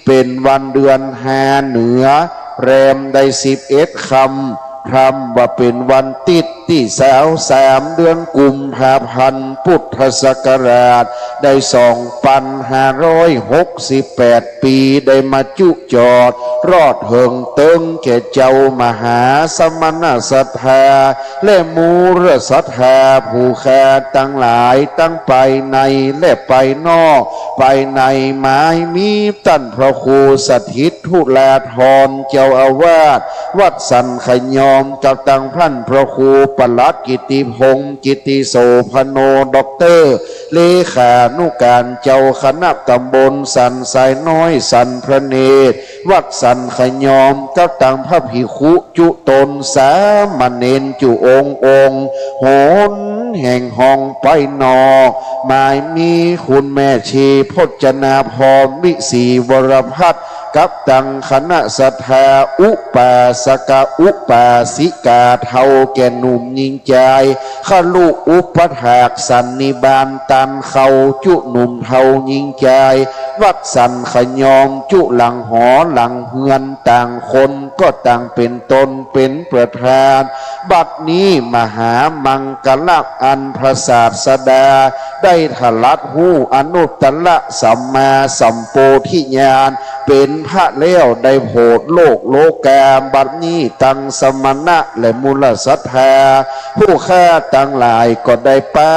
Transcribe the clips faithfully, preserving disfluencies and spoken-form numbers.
เป๋นวันเดือนห้าเหนือ แรมได้สิบเอ็ดค่ำ พร่ำว่าเป๋นวันติ๊ดตี้ซาวสาม เดือนกุมภาพันธ์ พุทธศักราชได้สองปันห้าร้อยหกสิบแปดปี๋ ได้มาจุจอดรอดเถิงเติ๊งแก่เจ้ามหาสมณศรัทธา และมูลศรัทธาผู้ข้าตังหลาย ตังภายในและภายนอก ภายในหมายมีต้านพระครูสถิตธุราธรเจ้าอาวาสวัดสันขยอม กับตังต้านพระครูปลัดกิตติพงษ์ กิตติโสภโณ ด็อกเตอร์ เลขานุการเจ้าคณะตำบลสันทรายน้อย สันพระเนตร วัดสันขยอม กับตังพระภิกขุจุตนสามเณรจุองค์องค์ หนแห่งห้องภายนอก หมายมีคุณแม่ชีพจนาภรณ์ วิศรีวรพัฒน์ กับตังคณะศรัทธา อุปาสกะอุปาสิกา เฒ่าแก่หนุ่มญิงจาย คฤอุปัฏฐากสันนิบาต ต้านเข้าจุหนุ่มเฒ่าญิงจาย วัดสันขยอม จุหลังหอหลังเฮือน ต่างคนก็ต่างเป๋นตนเป๋นประธาน บัดนี้มหามังคละอันพระศาสดาได้ตรัสฮู้อนุตตรสัมมาสัมโพธิญาณ เป๋นพระแล้วได้โผดโลกโลกา บัดนี้ตังสมณะและมูลศรัทธาผู้ข้าตังหลายก็ได้ปา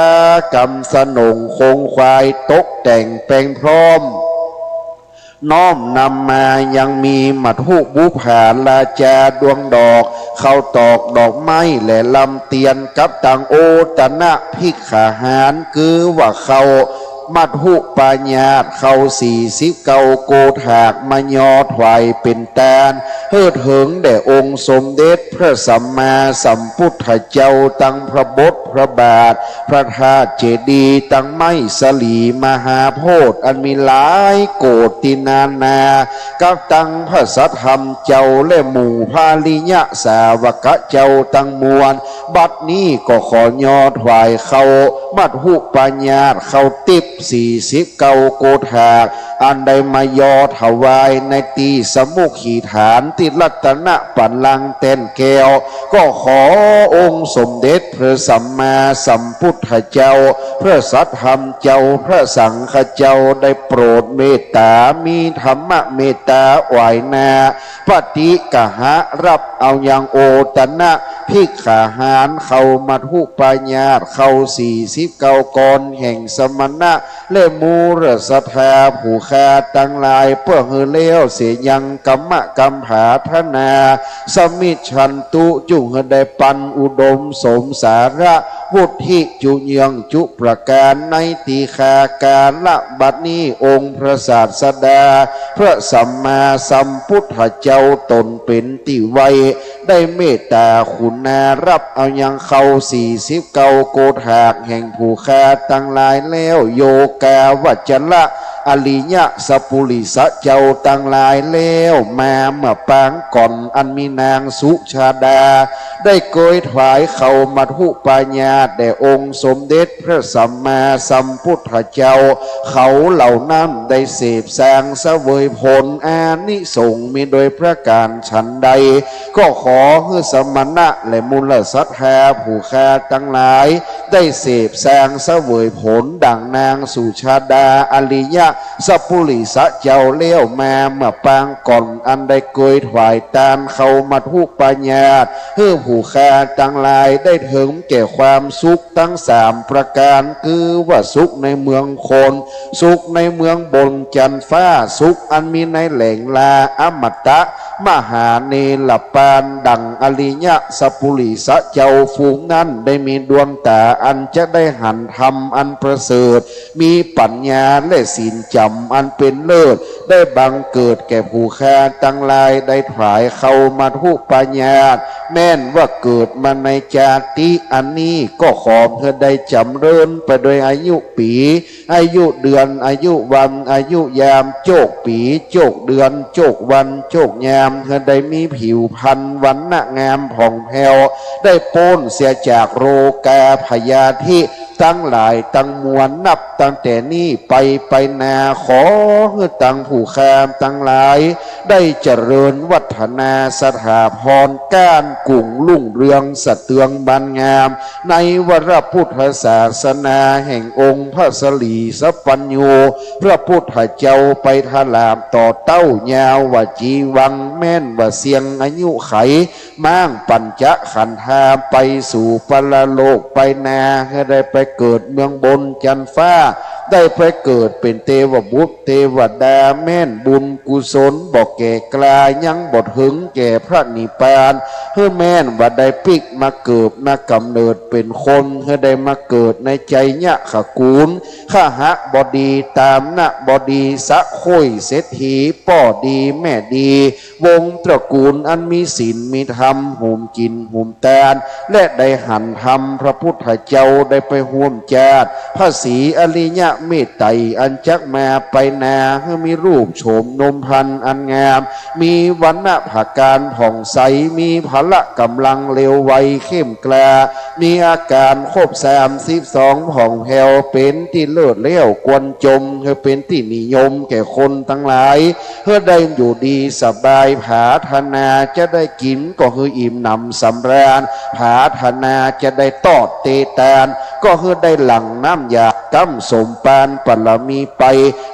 กั๋นสนงคงควาย ตกแต่งแป๋งพร้อม น้อมนำมายังมีมัทธุบุปผาราจา ดวงดอก ข้าวตอก ดอกไม้ และลำเตียน กับตังโอตนะภิกขาหาร คือว่าข้าวมัทธุปายาต ข้าวสี่สิบเก้าโกฏาก มายอถวายเป๋นตาน หื้อเถิงแด่องค์สมเด็จพระสัมมาสัมพุทธเจ้า ตังพระบทพระบาท พระธาตุเจดีย์ ตังไม้สลีมหาโพธิ์ อันมีหลายโกฏตี้นานา กับตังพระสัทธรรมเจ้า และหมู่พระอริยสาวกะเจ้าตังมวล บัดนี้ก็ขอยอถวายข้าวมัทธุปายาต ข้าวติ๊บสี่สิบเก้าโกฏาก อันได้มายอถวายในตี้สมุขีฐาน ตี้รัตนบัลลังก์แต้นแก้ว ก็ขอองค์สมเด็จพระสัมมาสัมพุทธเจ้า พระสัทธรรมเจ้า พระสังฆเจ้า ได้โปรดเมตต๋า มีธรรมเมตต๋าอวยนา ปฏิกหะ ฮับเอายังโอตนะภิกขาหาร ข้าวมัทธุปายาต ข้าวสี่สิบเก้าก้อน แห่งสมณะ และมูลศรัทธาผู้ข้าตังหลาย เปื้อหื้อแล้วเสียยังกรรมกำผาถนา สมิชชันตุ จุ่งหื้อได้ปันอุดมสมสาระวุฒิจุเยืองจุประก๋าน ในตี้ข้าก๋าละบัดนี้ องค์พระศาสดา พระสัมมาสัมพุทธเจ้าตนเป๋นตี้ไว้ ได้เมตต๋าขุณาฮับเอายังข้าวสี่สิบเก้าโกฏาก แห่งผู้ข้าตังหลายแล้ว โยคาวจระอริยสปุริสะเจ้าตังหลายแล้ว มาเมื่อปางก่อน อันมีนางสุชาดา ได้เกยถวายข้าวมัทธุปายาตแด่องค์สมเด็จพระสัมมาสัมพุทธเจ้า เขาเหล่านั้นได้เสพสร้างเสวยผลอานิสงส์มีโดยประก๋านฉันใด ก็ขอหื้อสมณะและมูลศรัทธาผู้ข้าตังหลาย ได้เสพสร้างเสวยผลดั่งนางสุชาดาอริยสปุริสะเจ้าแล้วมาเมื่อปางก่อน อันได้เกยถวายตานข้าวมัทธุปายาตหื้อผู้ข้าตังหลาย ได้เถิงแก่ความสุขตังสามประก๋าน คือว่าสุขในเมืองคน สุขในเมืองบนจันทร์ฟ้า สุขอันมีในแหล่งลาอมตะ มหาเนรปาน ดั่งอริยสปุริสะเจ้าฝูงนั้น ได้มีดวงต๋าอันจะได้หันธรรมอันประเสริฐ มีปัญญาและศีลจ๋ำอันเป๋นเลิศ ได้บังเกิดแก่ผู้ข้าตังหลาย ได้ถวายข้าวมัทธุปายาต แม่นว่าเกิดมาในจาติอันนี้ก็ขอหื้อได้จ๋ำเริญไปโดยอายุปี๋ อายุเดือน อายุวัน อายุยาม โจคปี๋ โจคเดือน โจควัน โจคยาม หื้อได้มีผิวพรรณวรรณะงามผ่องแผ้ว ได้ป๊นเสียจากโรคาพยาธิตังหลายตังมวล นับตั้งแต่นี้ไป ไปหน้า ขอหื้อตังผู้ข้าตังหลาย ได้เจริญวัฒนาสถาพร ก้านกุ่งรุ่งเรืองสะเตืองบานงาม ในวรพุทธศาสนาแห่งองค์พระศรีสัพพัญญู พระพุทธเจ้าไปถลามต่อเต้ายาวว่าจีวัง แม่นว่าเสี้ยงอายุไข ม้างปัญจขันธาไปสู่ปรโลกไปหน้า หื้อได้ไปเกิดเมืองบนจันทร์ฟ้า ได้ไปเกิดเป๋นเตวบุตรเตวดา แม่นบุญกุศลบ่แก่กล้า ยังบ่เถิงแก่พระนิพพาน หื้อแม่นว่าได้ปิ๊กมาเกิดมากำเนิดเป๋นคน หื้อได้มาเกิดในไชยะขกูล ขหบดี ตามนบดี สะโค้ยเศรษฐี ป้อดีแม่ดี วงศ์ตระกูลอันมีศีลมีธรรม หุมกิ๋นหุมตาน และได้หันธรรมพระพุทธเจ้า ได้ไปฮ่วมจาติ พระศรีอริยะเมตไตร อันจักมาไปหน้า หื้อมีรูปโฉมนมพรรณอันงาม มีวรรณะผาการผ่องใส มีพละก๋ำลังเร็วไวเข้มกล้า มีอาก๋านครบสามสิบสองผ่องแผ้ว เป๋นตี้เลิศแล้วควรจม หื้อเป๋นตี้นิยมแก่คนตังหลาย หื้อได้อยู่ดีสบาย ผาถนาจะได้กิ๋นก็หื้ออิ่มหนำสำราญ ผาถนาจะได้ตอดเตตาน ก็หื้อได้หลั่งน้ำหยาดก้ำสมปานปารมีไป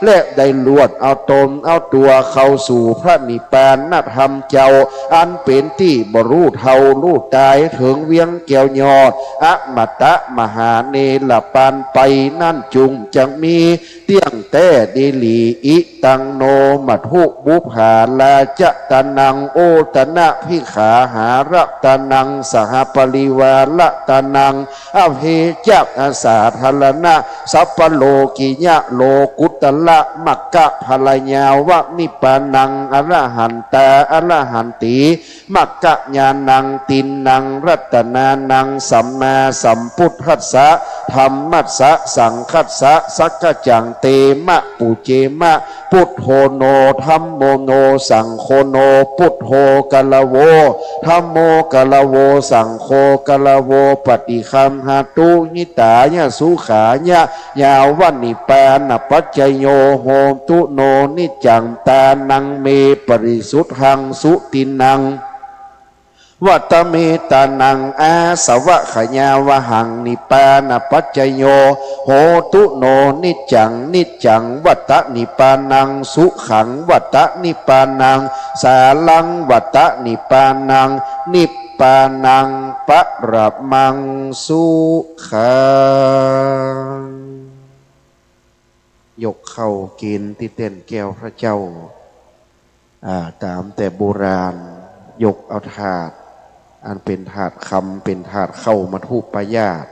และได้ลวดเอาตนเอาตั๋วเข้าสู่พระนิพพานธรรมเจ้า อันเป๋นตี้บ่ฮู้เฒ่าฮู้ตาย เถิงเวียงแก้วยอด อมตะมหาเนรปานไป นั้นจุ่งจักมี เตี้ยงแต๊ดีหลี อิตังโนมัตถุปุพพาราจะตะนัง โอตนะภิกขาหาระตะนัง สหปริวาระตะนัง อเภจักอาสาธารณะ สัพพะโลกิยะโลกุตตะระมัคคะผะละยาวะนิพพานัง อรหันตาอรหันตี มัคคะญาณังติณณัง รัตตะนานัง สัมมาสัมพุทธัสสะ ธัมมัสสะ สังฆัสสะ สักกะจัง เตมะ ปุเจมะ ปุทโธโน ธัมโมโน สังโฆโน ปุทโธกะละโว ธัมโมกะละโว สังโฆกะละโว ปะฏิคันหะตุ หิตายะสุขายะ ยาวะนิพพานะปัจจโย โหตุโน นิจจัง ตานังเม ปะริสุทธัง สุติณณัง วัตตะเม ตานัง อาสวะขะยาวะหัง นิพพานะปัจจโย โหตุโน นิจจัง นิจจัง วัตตะนิพพานัง สุขัง วัตตะนิพพานัง สารัง วัตตะนิพพานัง นิพพานัง ปะระมัง สุขัง ยกข้าวกิ๋นตี้แต้นแก้วพระเจ้า อ่า ต๋ามแต่โบราณ ยกเอาถาด อันเป๋นถาดคำ เป๋นถาดข้าวมัทธุปายาต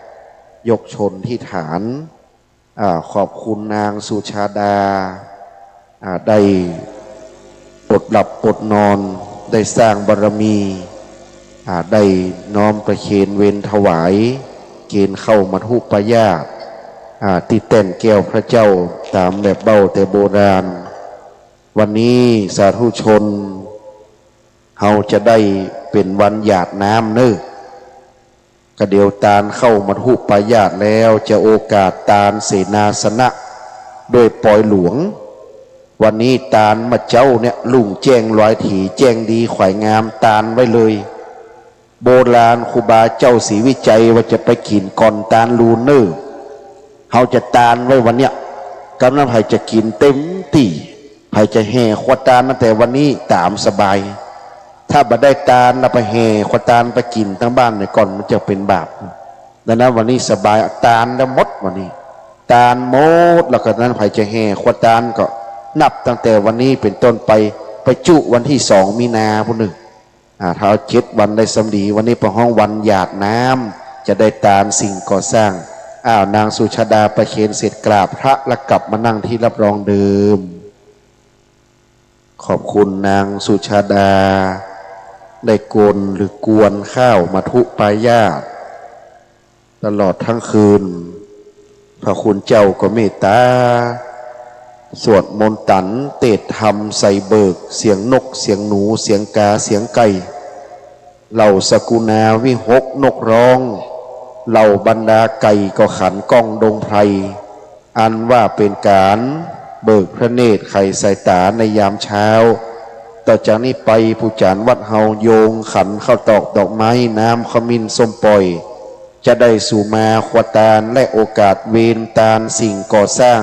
ยกชนที่ฐาน อ่า ขอบคุณนางสุชาดา อ่า ได้อดหลับอดนอน ได้สร้างบารมี อ่า ได้น้อมประเคนเวรถวาย เกณฑ์ข้าวมัทธุปายาต อ่า ตี้แต้นแก้วพระเจ้า ต๋ามแบบเบ้าแต่โบราณ วันนี้สาธุชน เฮาจะได้เป๋นวันหยาดน้ำเน่อ กะเดี๋ยวตานข้าวมัทธุปายาตแล้ว จะโอกาสตานเสนาสนะ ด้วยปอยหลวง วันนี้ตานมาเจ๊าเนี่ย รุ่งแจ้งลอยถี แจ้งดีขวายงาม ตานไว้เลย โบราณครูบาเจ้าศรีวิชัยว่าจะไปกิ๋นก่อนตานลูนเน่อ เฮาจะตานไว้วันเนี้ย กำนั้นใผจะกิ๋นเต็มตี้ ใผจะแห่ขวดตานตั้งแต่วันนี้ต๋ามสบาย ถ้าบ่ได้ตานแล้วไปแห่ขวดตานไปกิ๋นตังบ้านเนี่ยก่อน มันจะเป๋นบาป ดังนั้นวันนี้สบาย ตานแล้วหมดวันนี้ ตานหมดแล้ว กำนั้นใผจะแห่ขวดตานก็นับตั้งแต่วันนี้เป๋นต้นไป ไปจุวันตี้สองมีนาปู้นเน่อ อ่า ถ้าเอาเจ็ดวันได้สำดี วันนี้เปิ้นฮ้องวันหยาดน้ำ จะได้ตานสิ่งก่อสร้าง อ้าว นางสุชาดาประเคนเสร็จกราบพระแล้วกลับมานั่งที่รับรองเดิม ขอบคุณนางสุชาดา ได้กลนหรือกวนข้าวมัทธุปายาตตลอดตึงคืน พระคุณเจ้าก็เมตต๋า สวดมนต์ตัน เตสน์ธรรมใส่เบิก เสียงนก เสียงหนู เสียงกา เสียงไก่ เหล่าสกุณาวิหกนกร้อง เหล่าบรรดาไก่ก็ขันก้องดงไพร อันว่าเป๋นก๋านเบิกพระเนตรไขสายต๋าในยามเช้า ต่อจากนี้ไปผู้จ๋ารย์วัดเฮาโยงขันข้าวตอกดอกไม้ น้ำขมิ้นส้มป่อย จะได้สู่มาครัวตาน และโอกาสเวรตานสิ่งก่อสร้าง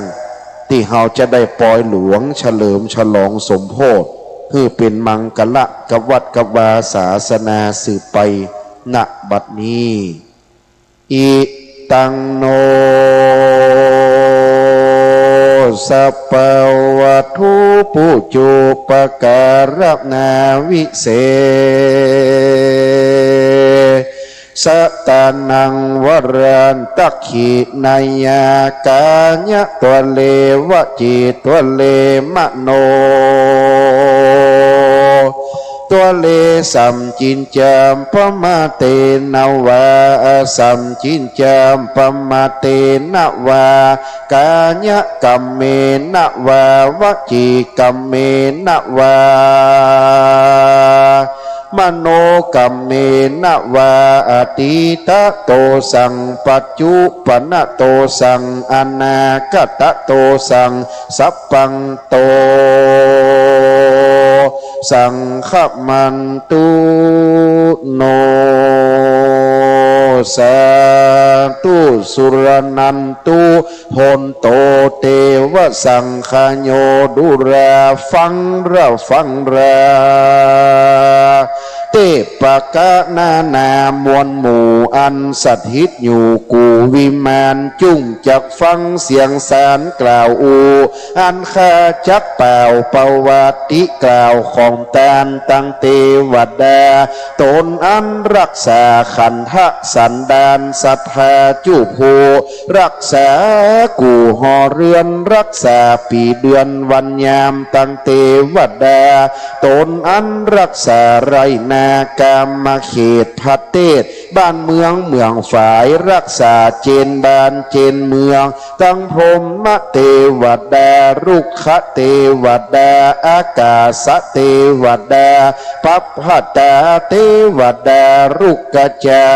ตี้เฮาจะได้ปอยหลวงเฉลิมฉลองสมโภช หื้อเป๋นมังคละกับวัดกับวาศาสนาสืบไป ณ บัดนี้ อิตัง โน สะปะวะทุ ปุจจุปะการะนาวิเศษะตานัง วรันตักขิณายะ กายะทวะเร วจีทวะเร มโน ทวะเร สัจจิญจะ ปะมะเตนะวา อสัจจิญจะ ปะมะเตนะวา กายะกัมเมนะวา วจีกัมเมนะวา มโนกัมเมนะวา อะตีตะโตสัง ปัจจุปปะนะโตสัง อนาคตะโตสัง สัพพัง โต สังฆะมันตุ โน สาธุ สุรนันตุ โหนโต เตวะสังฆะโย ดูราฟังระฟังรา เตปะกะนานามวลหมู่อันสถิตอยู่กู้วิมาน จุ่งจักฟังเสียงสารกล่าวอู้ อันข้าจักป่าวประวัติกล่าวของตานตังเตวดา ต๋นอันรักษาขันธะสันดานศรัทธาจุผู้ รักษากู่หอเฮือน รักษาปี๋เดือนวันยามตังเตวดา ต๋นอันรักษาไร่นากามเขตประเทศ บ้านเมืองเมืองฝาย รักษาเจนบ้านเจนเมือง ตังพรหมเตวดา รุกขเตวดา อากาสเตวดา ปัพพะตาเตวดา รุกขจั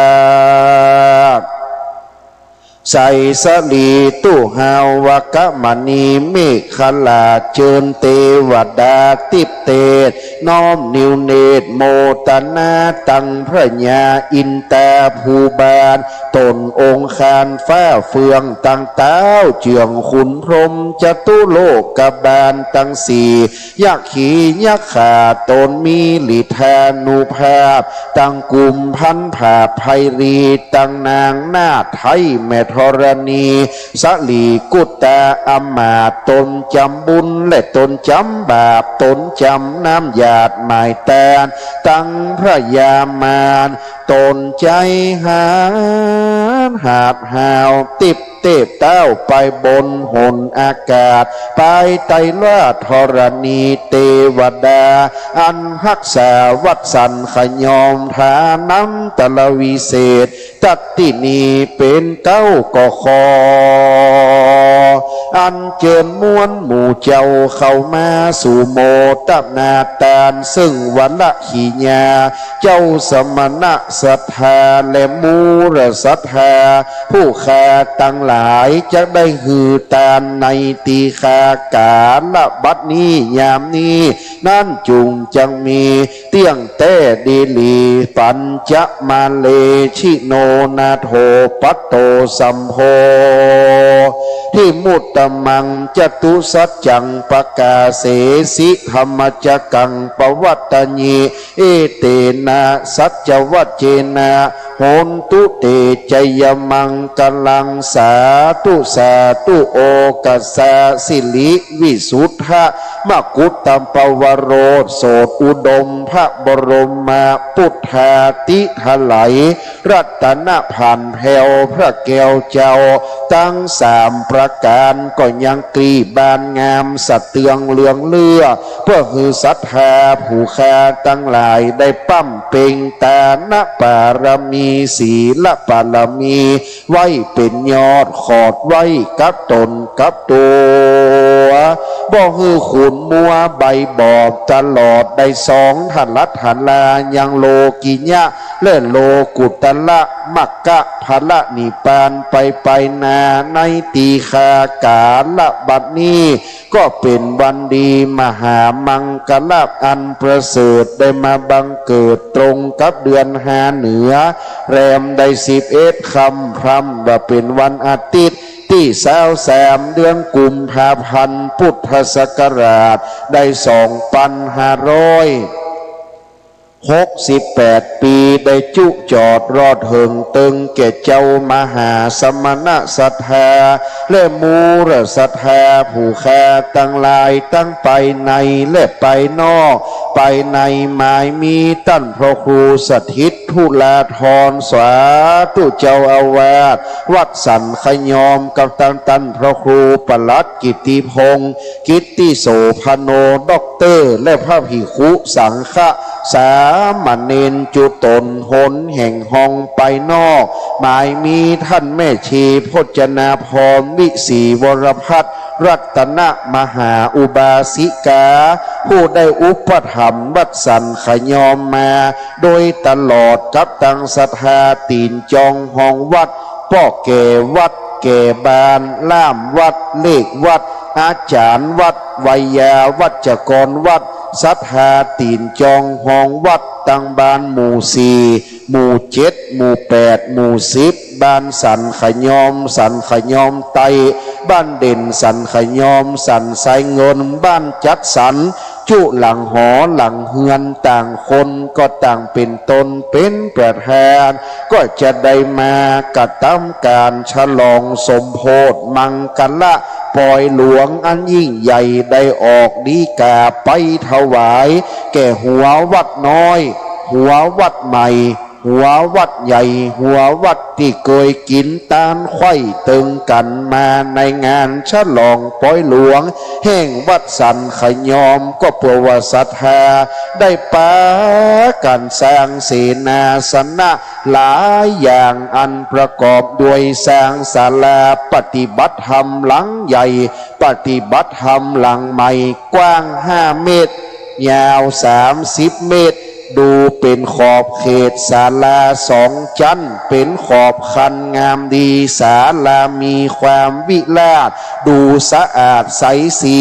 กร ไสสะหลี ตุหาวกะมะนี เมขลา เจิญเตวดา ติ๊บเตส น้อมนิวเนตร โมตนา ตังพระยาอินตาภูบาล ต๋นองค์คานฟ้าเฟือง ตังต๊าวเจืองขุนพรหมจตุโลกบาลตังสี่ ยักขียักขา ต๋นมีฤทธานุภาพ ตังกุมพันผาไพรี ตังนางนาฏไทยแม่ธรณี สะหลีกุตตาอำมาตย์ ต๋นจ๋ำบุญและต๋นจ๋ำบาป ต๋นจ๋ำน้ำหยาดหมายตาน ตังพระยามาร ต๋นใจ๋หาญหาดหาว ติ๊บเตสต๊าวไปบนหนอากาศ ไปไตรราชธรณีเตวดา อันฮักษาวัตสันขยอม ฐานันตรวิเศษ ตัตตินี เป๋นเก๊าก่อคอ อันเจิญมวลหมู่เจ้าเข้ามาสู่โมทนาตาน เซิ่งวรขีญา เจ้าสมณะศรัทธาและมูลศรัทธา ผู้ข้าตังหลายจะได้หื้อตานในตี้ข้ากาละบัดนี้ยามนี้ นั้นจุ่งจักมี เตี้ยงแต๊ดีหลี ปัญจมาเล ชิโนนาโถ ปัตโต สัมโพธิมุตตมัง จตุสัจจัง ปะกาเสสิ ธัมมจักกัง ปะวัตตะญิ เอเตนะ สัจจวัจเจนะ โหนตุ เตชะยะมังคะลัง สาธุ สาธุ โอฆะสะ สิริวิสุทธะ มกุฏฏะ ปวโรส โสดอุดม พระบรมพุทธาธิไถย รัตนผันแผ้ว พระแก้วเจ้า ตึงสามประก๋าน ก็ยังกรีบานงาม สะเตืองเรืองเรือ เปื้อหื้อศรัทธาผู้ข้าตังหลาย ได้บำเพ็ญตานบารมี ศีลบารมี ไว้เป๋นยอดขอดไว้กับต๋นกับตั๋ว บ่หื้อขุนมัวใบบ่อตลอด ได้ส่องทะลัดทะลายังโลกิยะ และโลกุตตระ มรรคผลนิพพานไปไปนา ในตี้ข้ากาละบัดนี้ ก็เป๋นวันดีมหามังคละอันประเสริฐ ได้มาบังเกิดตรงกับเดือนห้าเหนือ แรมได้สิบเอ็ดค่ำ พร่ำว่าเป๋นวันอาทิตย์ ตี้ซาวสาม เดือนกุมภาพันธ์ พุทธศักราชได้สองปันห้าร้อย หกสิบแปดปี ได้จุจอดรอดเถิงเติงแก่เจ้ามหาสมณะศรัทธา และหมู่ศรัทธาผู้ข้าตังหลาย ตึงภายในและภายนอก ภายในหมายมีต้านพระครูสถิตธุราธร สาธุ เจ้าอาวาสวัดสันขยอม กับต้านต้านพระครูปลัดกิตติพงษ์ กิตติโสภโณ ด็อกเตอร์ และพระภิกขุสังฆะสามเณรจุตน หนแห่งห้องภายนอก หมายมีต้านแม่ชีพจนาภรณ์ วิศีวรภัทร รัตนมหาอุบาสิกา ผู้ได้อุปถัมภ์วัดสันขยอมมาโดยตลอด กับตังศรัทธาตี๋นจองห้องวัด ป้อแก่วัด แก่บ้าน ล่ามวัด เลขวัด อาจ๋ารย์วัด ไวยาวัจกรวัด ศรัทธาตี๋นจองห้องวัด ตังบ้านหมู่สี่ หมู่เจ็ด หมู่แปด หมู่สิบ บ้านสันขยอม สันขยอมใต้ บ้านเด่นสันขยอม สันทรายเงิน บ้านจัดสรร จุหลังหอหลังเฮือน ต่างคนก็ต่างเป๋นตนเป๋นประธาน ก็จะได้มากระตำก๋านฉลองสมโภชมังคละปอยหลวงอันยิ่งใหญ่ ได้ออกฎีก๋าไปถวายแก่หัววัดน้อย หัววัดใหม่ หัววัดใหญ่ หัววัดตี้เกยกิ๋นตานไขว้เติงกั๋นมาในงานฉลองปอยหลวงแห่งวัดสันขยอม ก็เปื้อว่าศรัทธาได้ปากั๋นสร้างเสนาสนะหลายอย่าง อันประกอบด้วยสร้างศาลาปฏิบัติธรรมหลังใหญ่ ปฏิบัติธรรมหลังใหม่ กว้างห้าเมตร ยาวสามสิบเมตร ดูเป๋นขอบเขตศาลาสองจั๊น เป๋นขอบคันงามดี ศาลามีความวิราช ดูสะอาดใสสี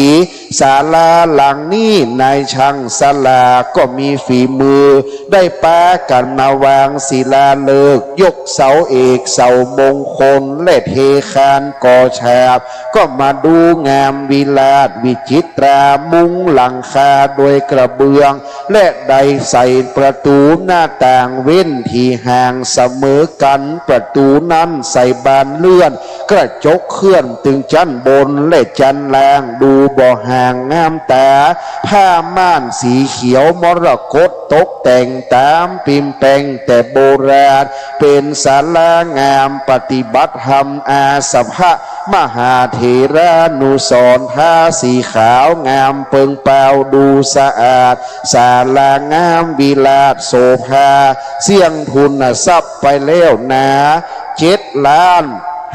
ศาลาหลังนี้นายช่างศาลาก็มีฝีมือ ได้ปากั๋นมาวางศิลาฤกษ์ ยกเสาเอกเสามงคล และเทคานก่อฉาบ ก็มาดูงามวิราชวิจิตรา มุงหลังคาด้วยกระเบื้อง และได้ใส่ประตู๋หน้าต่างเว้นตี้ห่างเสมอกั๋น ประตู๋นั้นใส่บานเลื่อน กระจกเคลื่อนตึงจั๊นบนและจั๊นล่าง ดูบ่ห่างงามต๋า ผ้าม่านสีเขียวมรกตตกแต่งต๋ามปิมแปงแต่โบราณ เป๋นศาลางามปฏิบัติธรรมอาสภะมหาเถรานุสรณ์ ทาสีขาวงามเปิงเปล่า ดูสะอาด ศาลางามวิราชโสภา เสี้ยงทุนทรัพย์ไปแล้วนา เจ็ดล้าน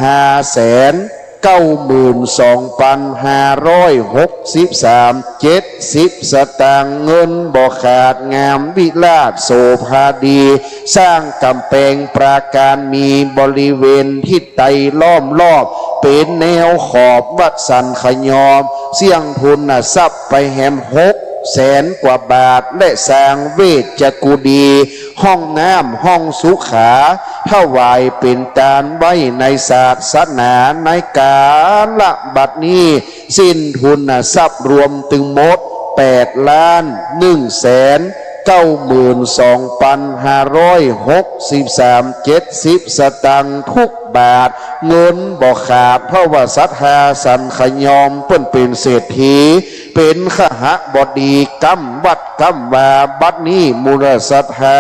ห้าแสน เก้าหมื่นสองปันห้าร้อยหกสิบสาม เจ็ดสิบสตางค์ เงินบ่ขาด งามวิราชโสภาดี สร้างก๋ำแปงปราการ มีบริเวณทิศใต้ล้อมรอบ เป๋นแนวขอบวัดสันขยอม เสี้ยงทุนทรัพย์ไปแหมหกแสนกว่าบาท และสร้างเวชกุฏี ห้องน้ำ ห้องสุขา ถวายเป๋นตานไว้ในศาสนา ในกาละบัดนี้ สิ้นทุนทรัพย์รวมตึงหมด แปดล้านหนึ่งแสน เก้าหมื่นสองปันห้าร้อยหกสิบสาม เจ็ดสิบสตางค์ทุกบาท เงินบ่ขาด เพราะว่าศรัทธาสันขยอม เปิ้นเป๋นเศรษฐี เป๋นขหบดี ก้ำวัดก้ำวา บัดนี้มูลศรัทธา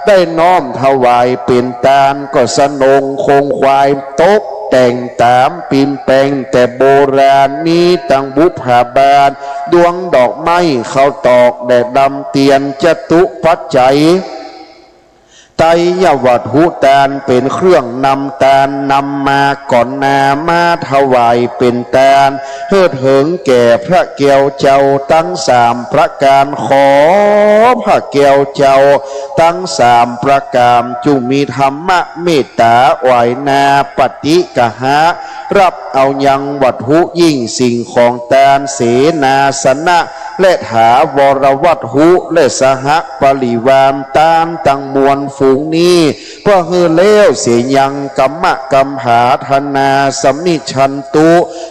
ได้น้อมถวายเป๋นตาน ก็สนงโครงควาย ตกแต่งต๋ามปิมแปงแต่โบราณ มีตังบุปผาบาท ดวงดอกไม้ ข้าวตอก แดดดำเตียน จตุปัจจัย ไตรยวัตถุตานเป๋นเครื่องนำตาน นำมาก่อนหน้ามาถวายเป๋นตาน เถิดเถิงแก่พระแก้วเจ้าตังสามประก๋าน ขอพระแก้วเจ้าตังสามประก๋านจุ่งมีธรรมะเมตต๋าอวยนาปฏิกหะ ฮับเอายังวัตถุยิ่งสิ่งของตาน เสนาสนะ และถาวรวัตถุ และสหปริวารตานตังมวลฝูงนี้ เปื้อหื้อแล้วเสียยัง กัมมะกัมผาธนา สมิชชันตุ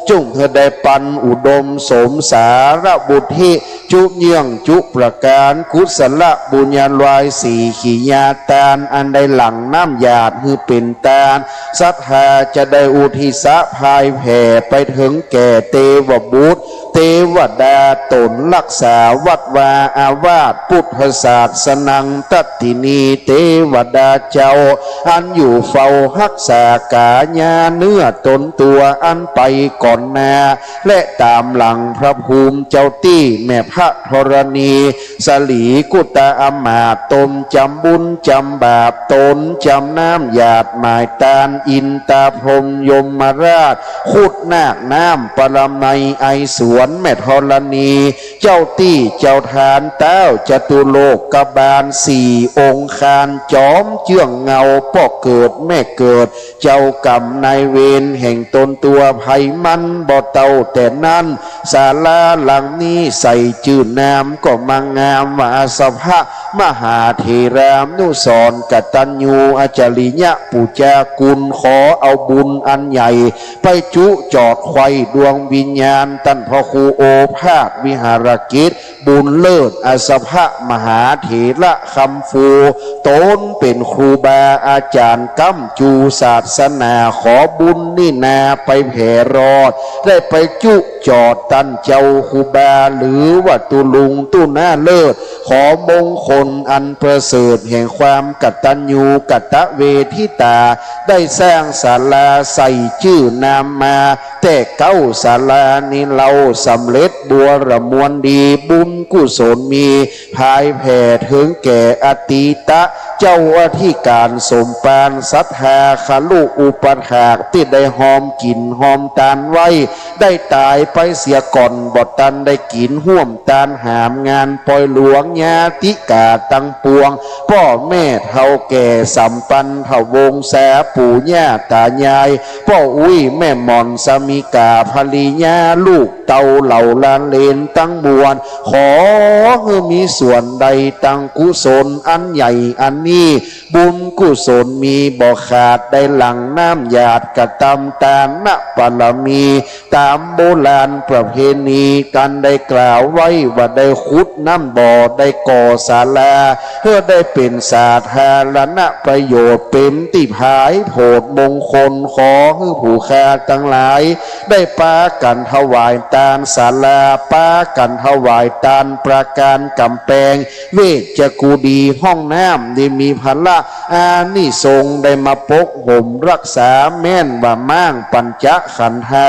จุ่งหื้อได้ปันอุดมสมสารบุตถิ จุเยื่องจุประก๋าน กุศลบุญญาลวายสี่ กิริยาตานอันได้หลั่งน้ำหยาดหื้อเป๋นตาน ศรัทธาจะได้อุทิศะพายแผ่ไปเถิงแก่เตวบุตร เตวดาต๋นรักษาวัดวาอาวาส ปุทธศาสนัง ทัตถินี เตวดาเจ้า อันอยู่เฝ้าฮักษากายาเนื้อต๋นตั๋วอันไปก่อนหน้า และต๋ามหลังพระภูมิเจ้าตี้ แม่พระธรณี สลีกุตาอำมาตย์ ต๋นจำบุญจำบาป ต๋นจำน้ำหยาดหมายตาน อินตาพรหมยมราช ครุฑนาคน้ำปรมัย ไอสวนแม่ธรณี เจ้าตี้เจ้าทาน เต๊าจตุโลกบาล สี่องค์คาน จอมเจื้องเงา ป้อเกิดแม่เกิด เจ้ากรรมนายเวรแห่งต๋นตั๋ว ไผมันบ่เต้าแต่นั้น ศาลาหลังนี้ใส่จื้อนามก็มางามว่า อาสภะมหาเถรานุสรณ์ กตัญญูอัจฉริยะปุจจากุณ ขอเอาบุญอันใหญ่ ไปจุจอดไขว้ดวงวิญญาณ ต้านพระครูโอภาสวิหารกิจ บุญเลิศ อาสภะมหาเถระคำฟู ต๋นเป๋นครูบาอาจ๋ารย์ก้ำจูศาสนา ขอบุญนี้นาไปแผ่รอด ได้ไปจุจอดต้านเจ้าครูบา หรือว่าตุ๊ลุงตุ๊นาเลิศ ขอมงคลอันประเสริฐแห่งความกตัญญูกตเวทิตา ได้สร้างศาลาใส่จื้อนามมา แต่เก้าศาลานี้เล่า สำเร็จบัวระมวลดี บุญกุศลมี พายแผ่เถิงแก่อตีตะ เจ้าอธิการสมภาร ศรัทธาคฤอุปัฏฐาก ตี้ได้ฮอมกิ๋นฮอมตานไว้ ได้ต๋ายไปเสียก่อน บ่ตันได้กิ๋นฮ่วมตานหามงานปอยหลวง ญาติกาตังปวง ป้อแม่เฒ่าแก่สัมปันทวงศา ปู่ย่าต๋ายาย ป้ออุ๊ยแม่หม่อน สามิกาภริยา ลูกเต้าเหล่าหลานเหลนตังมวล ขอหื้อมีส่วนใดตังกุศลอันใหญ่อันนี้ บุญกุศลมีบ่ขาด ได้หลั่งน้ำหยาดกระตำตานปารมี ต๋ามโบราณประเพณี ตันได้กล่าวไว้ว่า ได้ขุดน้ำบ่อ ได้ก่อศาลา หื้อได้เป๋นสาธารณประโยชน์ เป๋นตี้ผายโผดมงคล ขอหื้อผู้ข้าตังหลาย ได้ปากั๋นถวายตานศาลา ปากั๋นถวายตานประก๋านก๋ำแปง เวชกุดีห้องน้ำ ได้มีผละอานิสงส์ ได้มาปกห่มรักษา แม่นว่าม้างปัญจขันธา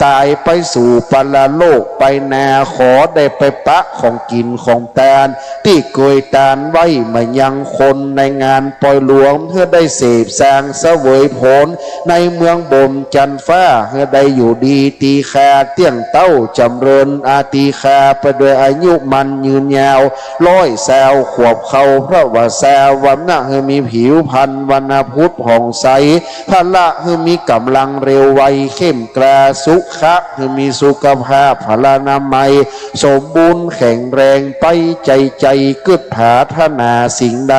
ต๋ายไปสู่ปรโลกไปนา ขอได้ไปปะของกิ๋นของตาน ตี้เกยตานไว้มายังคนในงานปอยหลวง หื้อได้เสพสางเสวยผล ในเมืองบนจันทร์ฟ้า หื้อได้อยู่ดีตีคาเตี้ยงเต๊าจ๋ำเริญอาตีคา ไปโดยอายุมั่นยืนยาว ร้อยซาวขวบเข้าพระวสา วรรณะหื้อมีผิวพรรณวรรณพุทธผ่องใส พละหื้อมีก๋ำลังเร็วไวเข้มกล้า สุขะหื้อมีสุขภาพพลานามัย สมบูรณ์แข็งแรง ไปใจ๋ใจ๋กึ๊ดผาถนาสิ่งใด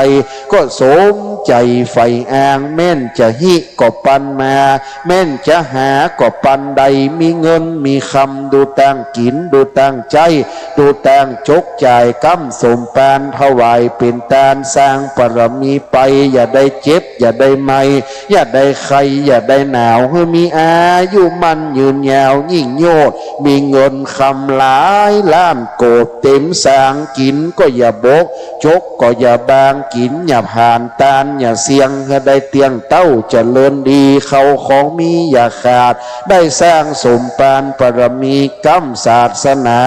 ก็สมใจ๋ใฝ่อ้าง แม่นจะฮิก็ปันมา แม่นจะหาก็ปันได้ มีเงินมีคำ ดูตางกิ๋น ดูตางใจ๊ ดูตางจก จ่ายกำสมภารถวายเป๋นตาน สร้างบารมีไป อย่าได้เจ็บ อย่าได้ไข้ อย่าได้ไข้ อย่าได้หนาว หื้อมีอายุมั่นยืนยาว ยิ่งโยชน์ มีเงินคำหลายล้านโกฏย์ เต็มสาง กิ๋นก็อย่าบก จกก็อย่าบาง กิ๋นอย่าผ่าน ตานอย่าเสี้ยง หื้อได้เตี้ยงเต๊าเจริญดี เข้าของมีอย่าขาด ได้สร้างสมภารบารมี กำศาสนา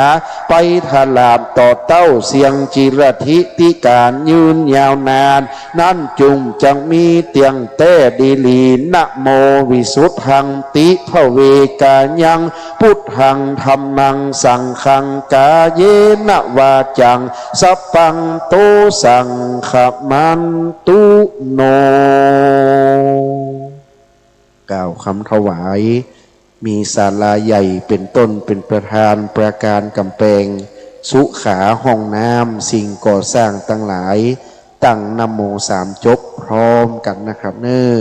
ไปถลาบต่อเต้า เสี้ยงจิรธิติก๋าน ยืนยาวนาน นั้นจุ่มจักมีเตี้ยงแต๊ดีหลี นะโมวิสุทธังติภะเวกายัง พุทธังธัมมังสังฆัง กาเยนะวาจัง สัพพัง โต สังฆะมันตุโน กล่าวกำถวาย มีศาลาใหญ่เป๋นต้น เป๋นประธาน ประการก๋ำแปง สุขา ห้องน้ำ สิ่งก่อสร้างตังหลาย ตั้งนะโมสามจบพร้อมกั๋นนะครับเน่อ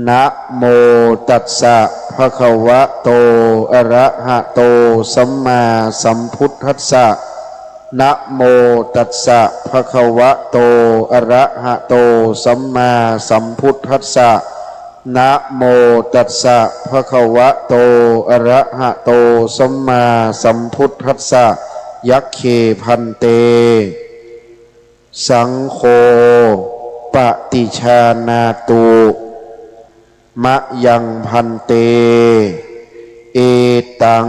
นะโมตัสสะ ภะคะวะโต อะระหะโต สัมมาสัมพุทธัสสะ นะโมตัสสะ ภะคะวะโต อะระหะโต สัมมาสัมพุทธัสสะ นะโมตัสสะ ภะคะวะโต อะระหะโต สัมมาสัมพุทธัสสะ ยัคเค ภันเต สังโฆ ปะติชานาตุ มะยัง ภันเต เอตัง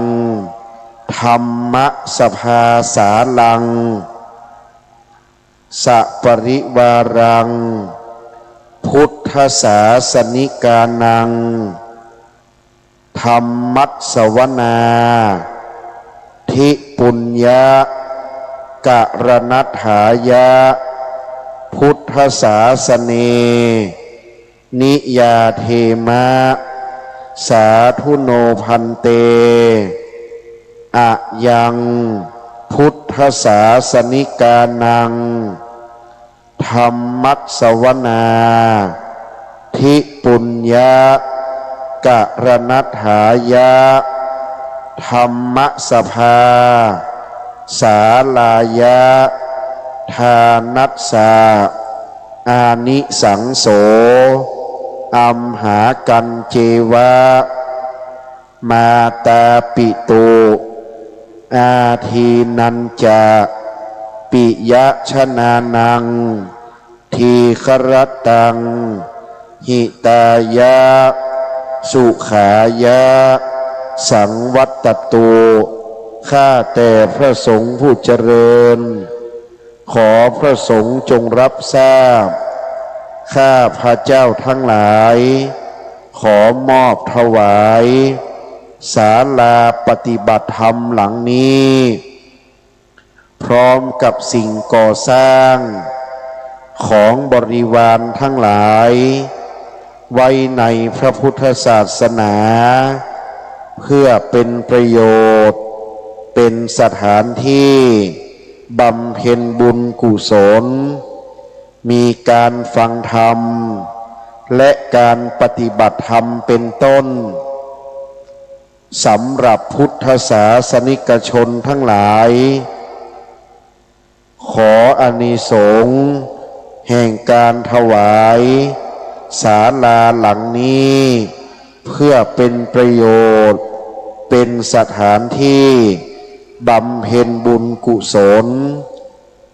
ธัมมะสะพาสาลัง สะปะริวารัง พุทธศาสนิกานัง ธัมมัสสวนา ธิปุญญะกะระณัฏฐายะ พุทธศาสเน นิยาเทมะ สาธุโน ภันเต อะยัง พุทธศาสนิกานัง ธัมมัสสวนา ธิปุญญะกะระณัฏฐายะ ธัมมะสะพาสาลายะ ทานัสสะ อานิสังโส อัมหากัญเจวะ มาตาปิตุ อาทีนัญจะ ปิยะชนานัง ทีฆะรัตตัง หิตายะ สุขายะ สังวัตตตุ ข้าแต่พระสงฆ์ผู้เจริญ ขอพระสงฆ์จงรับทราบ ข้าพระเจ้าทั้งหลาย ขอมอบถวาย ศาลาปฏิบัติธรรมหลังนี้ พร้อมกับสิ่งก่อสร้าง ของบริวารทั้งหลาย ไว้ในพระพุทธศาสนา เพื่อเป็นประโยชน์ เป็นสถานที่บำเพ็ญบุญกุศล มีการฟังธรรม และการปฏิบัติธรรมเป็นต้น สำหรับพุทธศาสนิกชนทั้งหลาย ขออานิสงส์แห่งการถวาย ศาลาหลังนี้ เพื่อเป็นประโยชน์ เป็นสถานที่บำเพ็ญบุญกุศล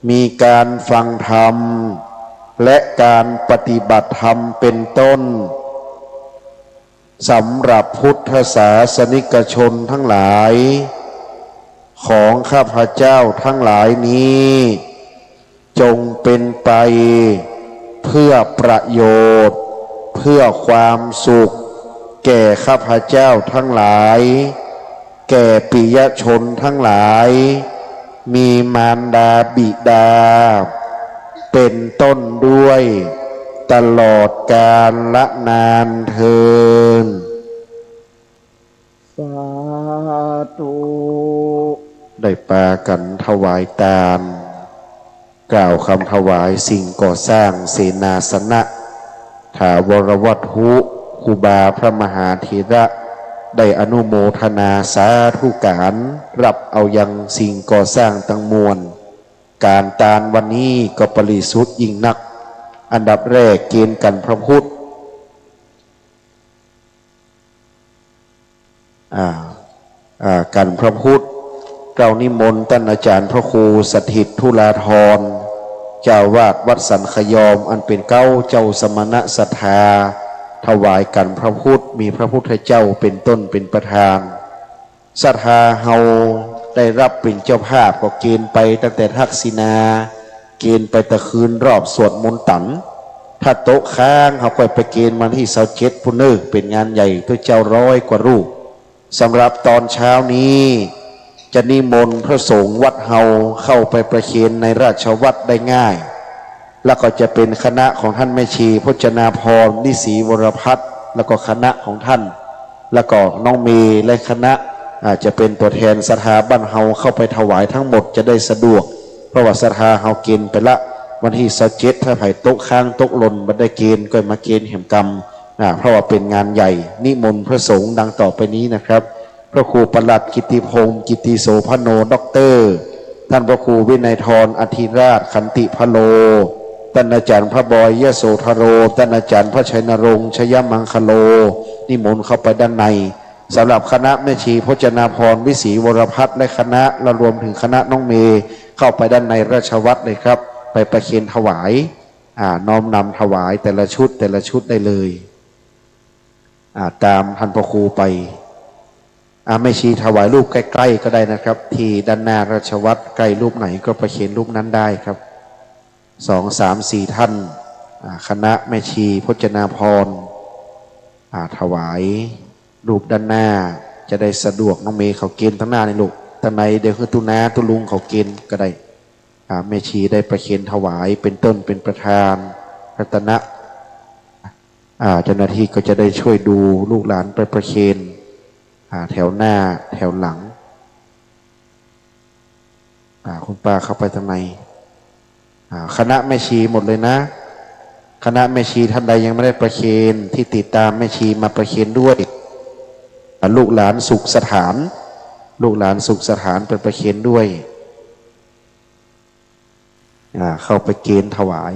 มีการฟังธรรม และการปฏิบัติธรรมเป็นต้น สำหรับพุทธศาสนิกชนทั้งหลาย ของข้าพเจ้าทั้งหลายนี้ จงเป็นไปเพื่อประโยชน์ เพื่อความสุข แก่ข้าพเจ้าทั้งหลาย แก่ปิยชนทั้งหลาย มีมารดาบิดา เป็นต้นด้วย ตลอดกาลนานเทอญ สาธุ ได้ปากั๋นถวายตาน กล่าวกำถวายสิ่งก่อสร้างเสนาสนะ ถาวรวัตถุ ครูบาพระมหาเถระ ได้อนุโมทนาสาธุก๋าน ฮับเอายังสิ่งก่อสร้างตังมวล ก๋านตานวันนี้ก็บริสุทธิ์ยิ่งนัก อันดับแรกเกณฑ์กั๋นพระพุทธ อ่า อ่า กั๋นพระพุทธ เกล้านิมนต์ต้านอาจ๋ารย์พระครูสถิตธุราธร เจ้าอาวาสวัดสันขยอม อันเป๋นเก๊าเจ้าสมณะศรัทธา ถวายกั๋นพระพุทธ มีพระพุทธเจ้าเป๋นต้นเป๋นประธาน ศรัทธาเฮาได้ฮับเป๋นเจ้าภาพก็เกณฑ์ไปตั้งแต่ทักษิณา เกณฑ์ไปตะคืนรอบสวดมนต์ตั๋น ถ้าโต๊ะค้างเฮาก็ไปเกณฑ์วันตี้ซาวเจ็ดปู้นเน่อ เป๋นงานใหญ่ ตุ๊เจ้าร้อยกว่ารูป สำหรับต๋อนเช้านี้ จะนิมนต์พระสงฆ์วัดเฮาเข้าไปประเคนในราชวัตรได้ง่าย แล้วก็จะเป๋นคณะของต้านแม่ชีพจนาภรณ์ นิศรีวรพัฒน์ แล้วก็คณะของต้าน แล้วก็น้องเมย์และคณะ อ่า จะเป๋นตั๋วแทนศรัทธาบ้านเฮาเข้าไปถวายทั้งหมดจะได้สะดวก เพราะว่าศรัทธาเฮาเกณฑ์ไปละ วันตี้ซาวเจ็ด ถ้าใผโต๊ะค้างโต๊ะหล่นบ่ได้เกณฑ์ก็มาเกณฑ์แหมกำ อ่า เพราะว่าเป๋นงานใหญ่ นิมนต์พระสงฆ์ดังต่อไปนี้นะครับ พระครูประหลัดกิตติพงษ์ กิตติโสภโณ ด็อกเตอร์ ต้านพระครูวินัยธร อธิราช ขันติพะโล ต้านอาจ๋ารย์พระบอย ยโสธโร ต้านอาจ๋ารย์พระชัยนรงค์ ชยมังคโล นิมนต์เข้าไปด้านใน สำหรับคณะแม่ชีพจนาภรณ์ วิศรีวรพัฒน์ และคณะ และรวมเถิงคณะน้องเมย์ เข้าไปด้านในราชวัตรเลยครับ ไปประเคนถวาย อ่า น้อมนำถวายแต่ละชุด แต่ละชุดได้เลย อ่า ต๋ามต้านพระครูไป อ่า แม่ชีถวายรูปใก้ๆ ก็ได้นะครับ ตี้ด้านหน้าราชวัตร ใก้รูปไหนก็ประเคนรูปนั้นได้ครับ สอง สาม สี่ ต้าน อ่า คณะแม่ชีพจนาภรณ์ อ่า ถวายรูปด้านหน้า จะได้สะดวก น้องเมย์เขาเกณฑ์ตางหน้านี่ลูก ตางในเดี๋ยวหื้อตุ๊น้าตุ๊ลุงเขาเกณฑ์ก็ได้ อ่า แม่ชีได้ประเคนถวายเป๋นต้นเป๋นประธาน รัตนะ อ่า เจ้าหน้าตี้ก็จะได้ช่วยดูลูกหลานไปประเคน อ่า แถวหน้าแถวหลัง อ่า คุณป้าเข้าไปตางใน อ่า คณะแม่ชีหมดเลยนะ คณะแม่ชีต้านใดยังไม่ได้ประเคน ตี้ติดต๋ามแม่ชีมาประเคนด้วย อ่า ลูกหลานสุขสถาน ลูกหลานสุขสถานไปประเคนด้วย อ่า เข้าไปเกณฑ์ถวาย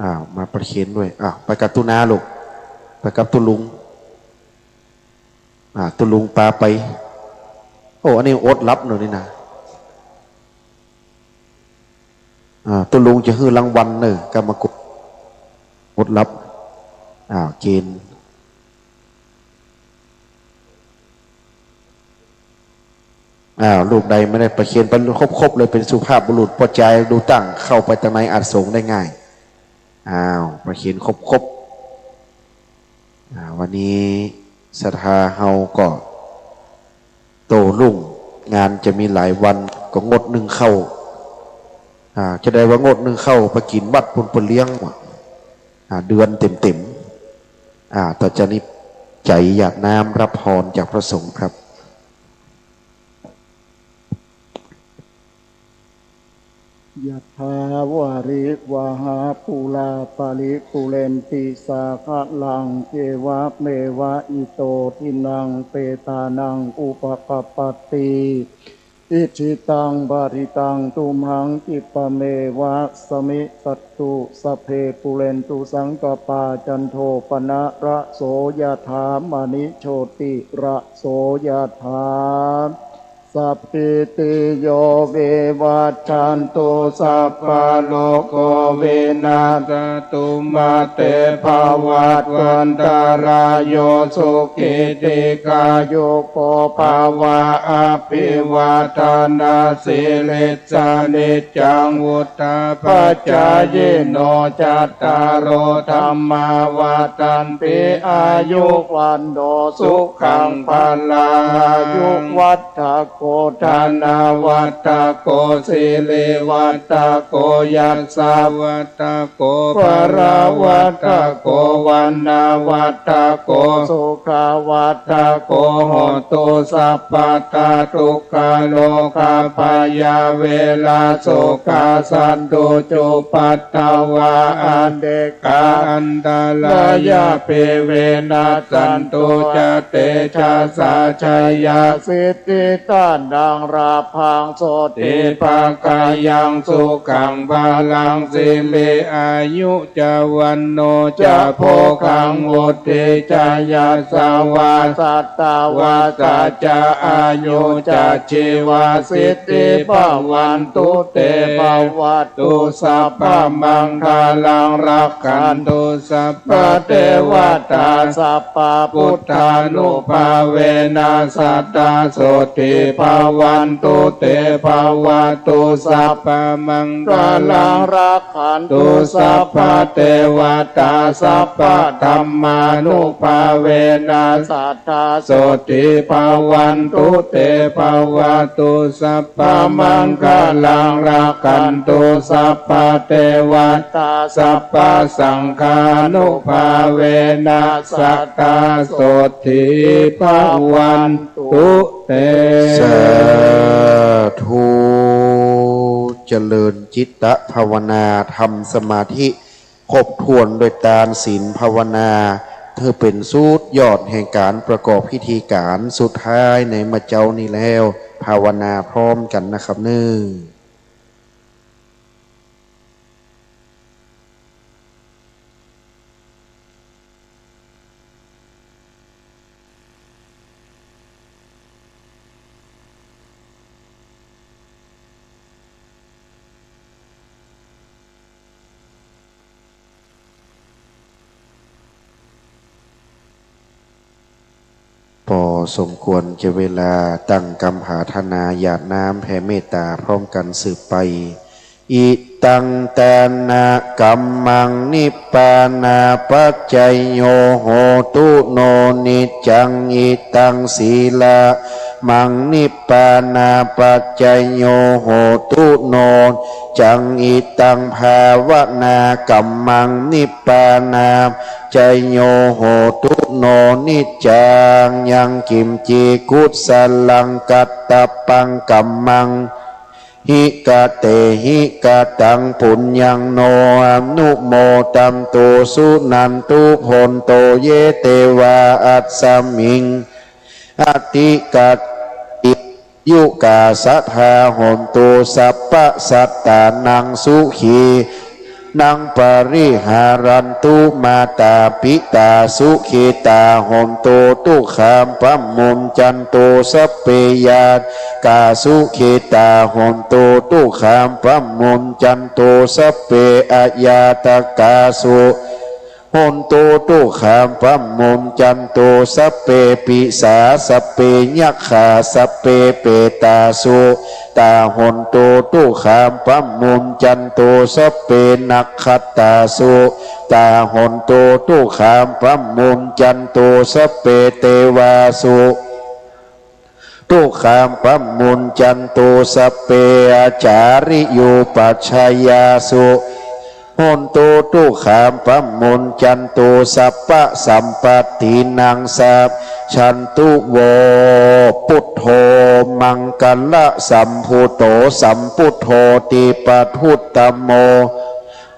อ้าว มาประเคนด้วย อ้าว ไปกับตุ๊น้าลูก ไปกับตุ๊ลุง อ่า ตุ๊ลุงปาไป โอ้ อันนี้อดหลับเน่อนี่นะ อ่า ตุ๊ลุงจะหื้อรางวัลเน่อ กรรมกร อดหลับ อ้าว เกณฑ์ อ้าว ลูกใดไม่ได้ประเคนไปครบๆ เลย เป๋นสุภาพบุรุษ ป้อจายดูตั้ง เข้าไปตางในอาสงฆ์ได้ง่าย อ้าว ประเคนครบๆ อ่า วันนี้ศรัทธาเฮาก็โต้รุ่ง งานจะมีหลายวัน ก็งดนึ่งข้าว อ่า จะได้ว่างดนึ่งข้าวไปกิ๋นวัดปู๊น เปิ้นเลี้ยง อ่า เดือนเต็มๆ อ่า ต่อจากนี้ใจ๋หยาดน้ำรับพรจากพระสงฆ์ครับ ยะถาวาริวะหาปูราปะริปูเรนติสาคะลัง เอวะเมวะอิโตทินังเปตานังอุปะกัปปะติ อิจฉิตังปะริตังตุมหัง คิปะเมวะสะมิจฉัตตุ สัพเพปูเรนตุสังกัปปา จันโทปะนะระโส ยะถามะณิโชติระโส ยะถา สัพพีติโยวิวัชชันตุ สัพพะโรโควินัสสะตุ มาเตภวัตวันตะราโย สุขีทีฆายุโกภะวะ อะภิวาทะนะสีลิสสะ นิจจังวุฑฒาปะจายิโน จัตตาโรธัมมาวัฑฒันติ อายุวัณโณสุขังพะลัง อายุวัฒะ โภ ธนวัตโก สิริวัตโก ยสวัตโก บลวัตโก วรรณวัตโก สุขวัตโก โหตุ สัพพะ ทุกขา โรคา ภัยา เวรา โศกา สันตุ จุปัฏฐวา อาเนกา อันตรายา ปิ วินาสสันตุ จะ เตจะสสา ชยา สิทธิ ธนัง ลาภัง โสติ ภะคะยัง สุขัง พลัง สิริ อายุ จะ วัณโณ จะ โภคัง วุฒี จะ ยสวา สัตวาสสะ จะ อายุ จะ ชีวา สิทธิ ภะวันตุ เต ภะวะ ตุ สัพพะมังคะลัง รักขันตุ สัพพะเตวะตา สัพพะพุทธานุภาเวนะ สะทา โสติ ภะวันตุ เต ภะวะตุ สัพพะมังคะลัง รักขันตุ สัพพะเตวะตา สัพพะธัมมานุภาเวนะ สะทา โสติ ภะวันตุ เต ภะวะตุ สัพพะมังคะลัง รักขันตุ สัพพะเตวะตา สัพพะสังฆานุภาเวนะ สะทา โสติ ภะวันตุ เต สาธุ เจริญจิตตภาวนา ทำสมาธิ ครบถ้วนด้วยตาน ศีล ภาวนา ถือเป๋นสุดยอดแห่งก๋านประกอบพิธีก๋านสุดท้ายในเมื่อเจ๊านี้แล้ว ภาวนาพร้อมกั๋นนะครับเน่อพอสมควรแก่เวลา ตั้งกำผาถนา หยาดน้ำแผ่เมตต๋าพร้อมกั๋นสืบไป อิตัง ทานะกัมมัง นิพพานาปัจจโย โหตุ โน นิจจัง อิตัง ศีลามัง นิพพานาปัจจโย โหตุ โน จัง อิตัง ภาวนากัมมัง นิพพานาปัจจโย โหตุ โน นิจจัง ยังกิญจิ กุสลัง กัตตะปัง กัมมัง หิ กะเตหิ กะตัง ปุญญัง โน อนุโมทันตุ สุนันตุ โภนโต เย เตวา อัสสมิง อธิ กัตติ ยุกา สะทา โหนตุ สัพพะสัตตานัง สุขี นัง ปะริหารันตุ มาตา ปิตา สุขิตา โหนตุ ตุ๊กขา ปะมุญจันตุ สัพเพ ญาติกา สุขิตา โหนตุ ตุ๊กขา ปะมุญจันตุ สัพเพ อญาติกา สุ โหนตุ ตุ๊กขา ปะมุญจันตุ สัพเพ ปิสา สัพเพ ยักขา สัพเพ เปตา สุตา โหนตุ ตุ๊กขา ปะมุญจันตุ สัพเพ นักขัตตา สุตา โหนตุ ตุ๊กขา ปะมุญจันตุ สัพเพ เตวา สุ ตุ๊กขา ปะมุญจันตุ สัพเพ อาจาริยูปัชชายา สุ โหนตุ ตุ๊กขา ปะมุญจันตุ สัพพะสัมปัตตินัง สัจฉันตุ โว พุทโธ มังคะละสัมพุทโธ สัมพุทโธ ติปะทุตตะโม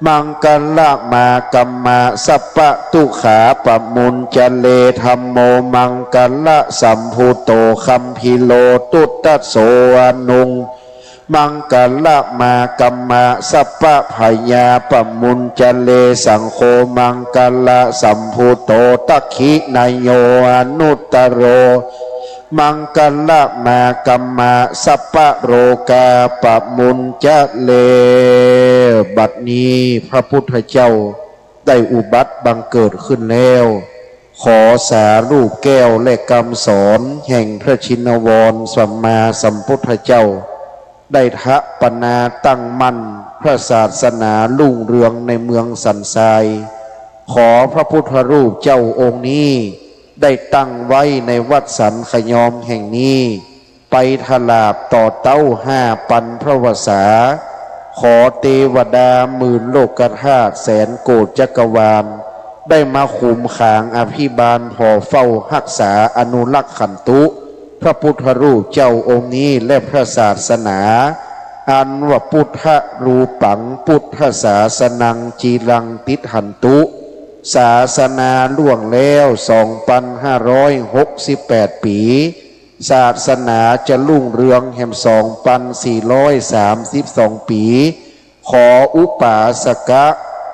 มังคะละมากัมมา สัพพะตุ๊กขา ปะมุญจะเร ธัมโม มังคะละสัมพุทโธ คัมภีโร ตุตตะโส อนุง มังคะละมากัมมา สัพพะพยา ปะมุญจะเร สังโฆ มังคะละสัมพุทโธ ทักขิณาโย อนุตตะโร มังคะละมากัมมา สัพพะโรคา ปะมุญจะเร บัดนี้พระพุทธเจ้าได้อุบัติบังเกิดขึ้นแล้ว ขอสารูปแก้วและกำสอนแห่งพระชินวรสัมมาสัมพุทธเจ้า ได้ถะปนาตั้งมั่นพระศาสนารุ่งเรืองในเมืองสันทราย ขอพระพุทธรูปเจ้าองค์นี้ได้ตั้งไว้ในวัดสันขยอมแห่งนี้ ไปถลาบต่อเต๊าห้าปันพระวสา ขอเตวดาหมื่นโลกธาตุแสนโกฏจักรวาล ได้มาคุมขังอภิบาลผ่อเฝ้าฮักษาอนุรักขันตุ พระพุทธรูปเจ้าองค์นี้และพระศาสนา อันว่า พุทธรูปัง พุทธศาสนัง จิรังติฏฐันตุ ศาสนาล่วงแล้ว สองปันห้าร้อยหกสิบแปดปี๋ ศาสนาจะรุ่งเรืองแหม สองปันสี่ร้อยสามสิบสองปี๋ ขออุปาสกะ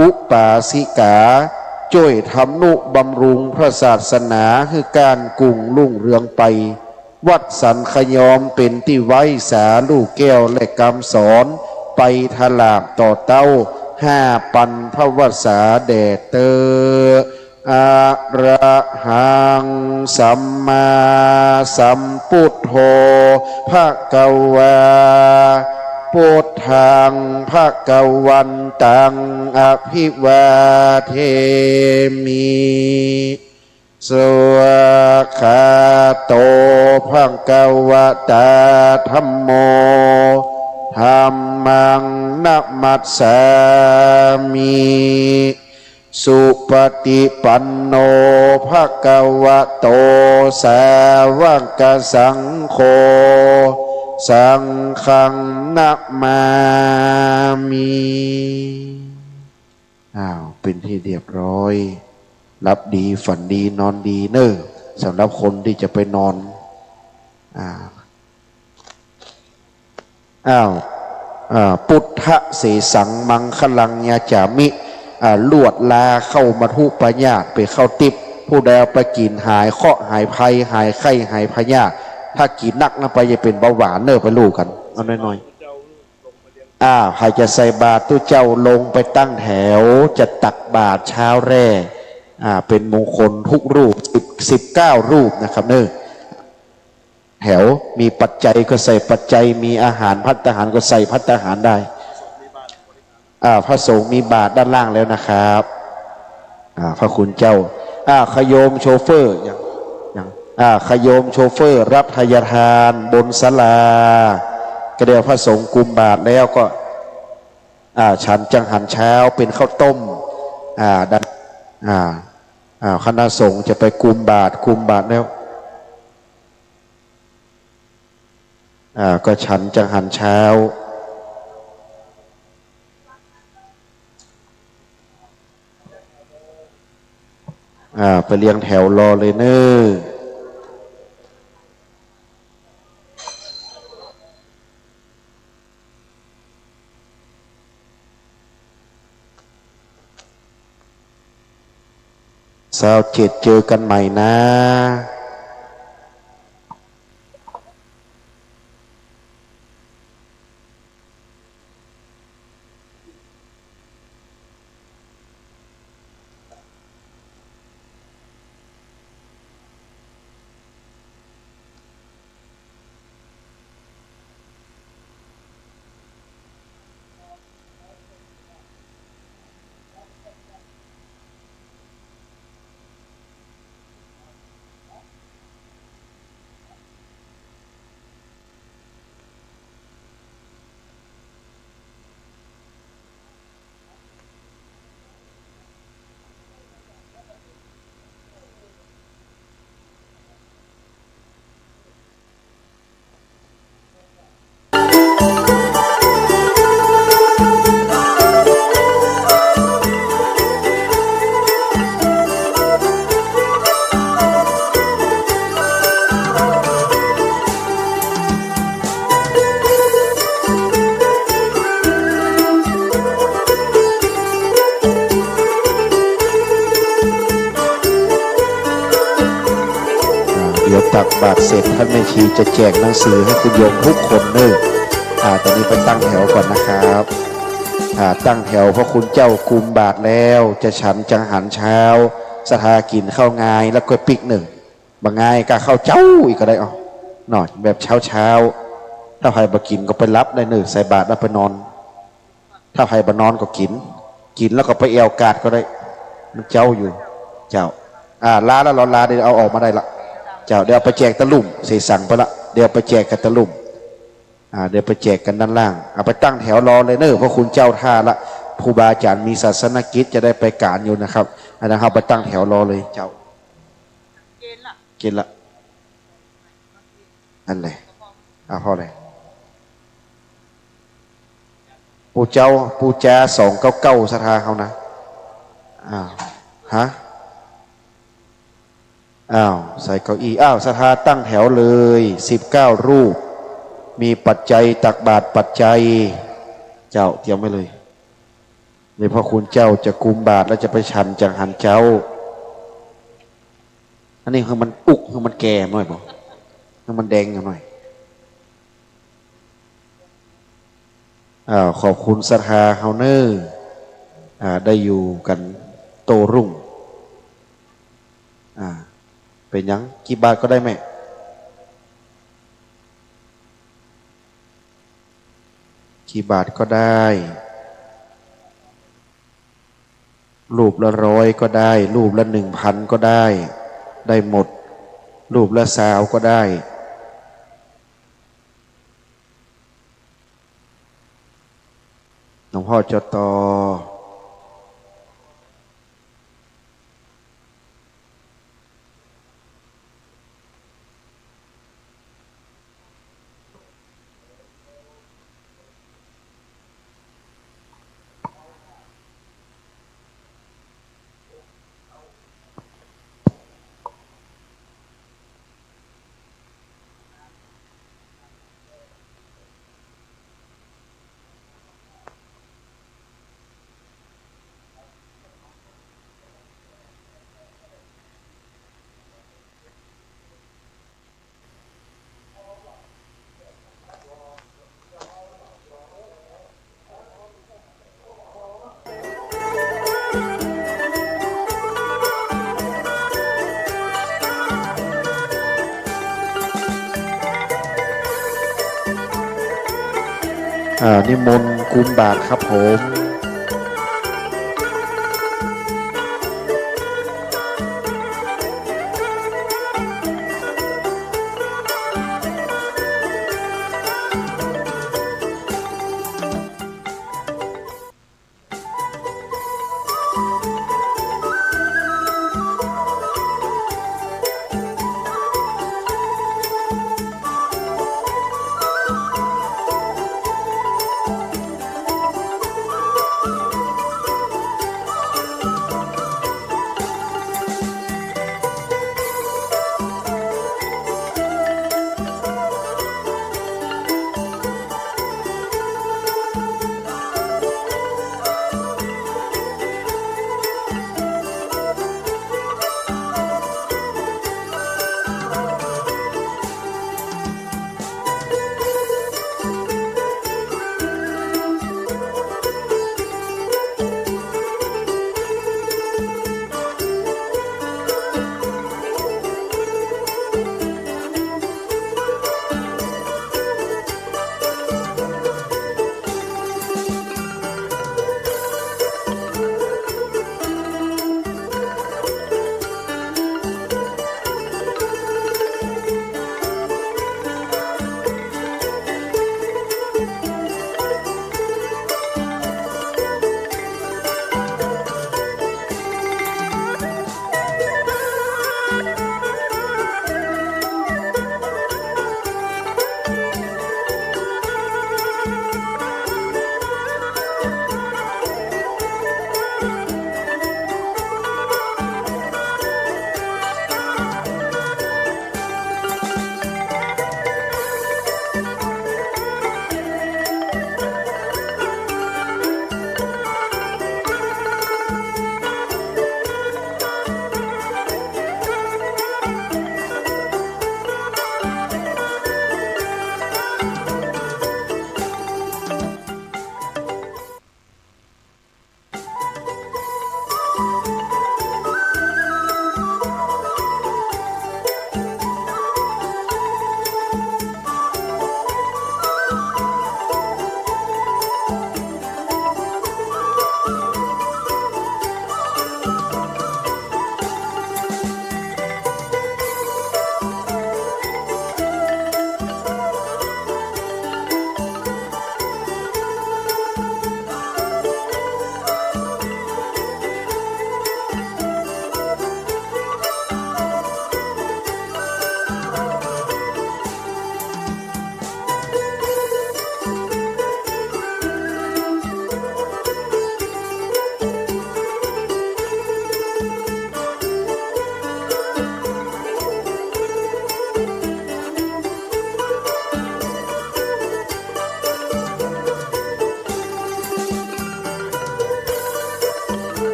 อุปาสิกา จ้วยทำนุบำรุงพระศาสนาหื้อก้านกุ่งรุ่งเรืองไป วัดสันขยอมเป๋นตี้ไว้สาลูกแก้วและกำสอน ไปถลาบต่อเต๊าห้าปันพระวสาแด่เต๊อะ อะระหัง สัมมาสัมพุทโธ ภะคะวา พุทธัง ภะคะวันตัง อะภิวาเทมิ สุวัคคาโต ภะคะวะตา ธัมโม ธัมมัง นะมัสสามิ สุปะฏิปันโน ภะคะวะโต สาวะกะสังโฆ สังฆัง นะมามิ อ้าว เป๋นที่เรียบร้อย หลับดี ฝันดี นอนดีเน่อ สำหรับคนตี้จะไปนอน อ่า อ้าว อ่า ปุทธะเสสัง มังคะลัง ยาจามิ อ่า ลวดลาเข้ามัทธุปายาส เป๋นข้าวติ๊บ ผู้ใดเอาไปกิ๋นหายเคราะห์ หายภัย หายไข้ หายพยาธิ ถ้ากิ๋นนักนักไปจะเป๋นเบาหวานเน่อ ไปฮู้กั๋น เอาน้อยๆ อ้าว ใผจะใส่บาตร ตุ๊เจ้าลงไปตั้งแถว จะตักบาตรเช้าแร่ อ่า เป๋นมงคลทุกรูป สิบ สิบเก้ารูปนะครับเน่อ แถว มีปัจจัยก็ใส่ปัจจัย มีอาหารภัตตาหารก็ใส่ภัตตาหารได้ อ่า พระสงฆ์มีบาตรด้านล่างแล้วนะครับ อ่า พระคุณเจ้า อ่า ขะโยมโชเฟอร์ ยัง ยัง อ่า ขะโยมโชเฟอร์รับทายทานบนศาลา ก็เดี๋ยวพระสงฆ์กุมบาตรแล้วก็ อ่า ฉันจังหันเช้าเป๋นข้าวต้ม อ่า ด้าน อ่า อ่า คณะสงฆ์จะไปกุมบาตร กุมบาตรแล้ว อ่า ก็ฉันจังหันเช้า อ่า ไปเรียงแถวรอเลยเน่อ ซาวเจ็ด เจอกั๋นใหม่นะเดี๋ยวตักบาตรเสร็จ ท่านแม่ชีจะแจกหนังสือหื้อคุณโยมทุกคนเน่อ อ่า ต๋อนนี้ไปตั้งแถวก่อนนะครับ อ่า ตั้งแถว พระคุณเจ้ากุมบาตรแล้ว จะฉันจังหันเช้า ศรัทธากิ๋นข้าวงาย แล้วก็ปิ๊กเน่อ บ่งายก็ข้าวเจ๊าอี้ก็ได้ อ้อ เนาะ แบบเช้าๆ ถ้าใผบ่กิ๋นก็ไปหลับได้เน่อ ใส่บาตรแล้วไปนอน ถ้าใผบ่นอนก็กิ๋น กิ๋นแล้วก็ไปแอ่วกาดก็ได้ มันเจ๊าอยู่ เจ้า อ่า ลาแล้วเหรอ ลา เดี๋ยวเอาออกมาได้ละ เจ้า เดี๋ยวเอาไปแจกตะลุ่ม เสสังไปละ เดี๋ยวไปแจกกั๋นตะลุ่ม อ่า เดี๋ยวไปแจกกั๋นด้านล่าง เอาไปตั้งแถวรอเลยเน่อ พ่อคุณเจ้า ถ้าละ ครูบาอาจ๋ารย์มีศาสนกิจจะได้ไปก๋านอยู่นะครับ อันนั้นเฮาไปตั้งแถวรอเลยเจ้า กิ๋นละ อันไหน อ่า พอเลย ปู่เจ้า ปู่จา สองเก้าเก้า ศรัทธาเฮานะ อ้าว ฮะ อ้าว ใส่เก้าอี้ อ้าว ศรัทธาตั้งแถวเลย สิบเก้า รูป มีปัจจัยตักบาตรปัจจัย เจ้า เตรียมไว้เลย เดี๋ยวพ่อคุณเจ้าจะกุมบาตรแล้วจะไปฉันจังหันเจ้า อันนี้หื้อมันอุก หื้อมันแก่หน่อยบ่ หื้อมันแดงหน่อย อ้าว ขอบคุณศรัทธาเฮาเน่อ อ่า ได้อยู่กั๋นโต้รุ่ง อ่า เป๋นหยัง กี่บาทก็ได้แม่ กี่บาทก็ได้ รูปละร้อยก็ได้ รูปละหนึ่งพันก็ได้ ได้หมด รูปละซาวก็ได้ หลวงพ่อ จต. อ่า นิมนต์กุมบาตรครับผม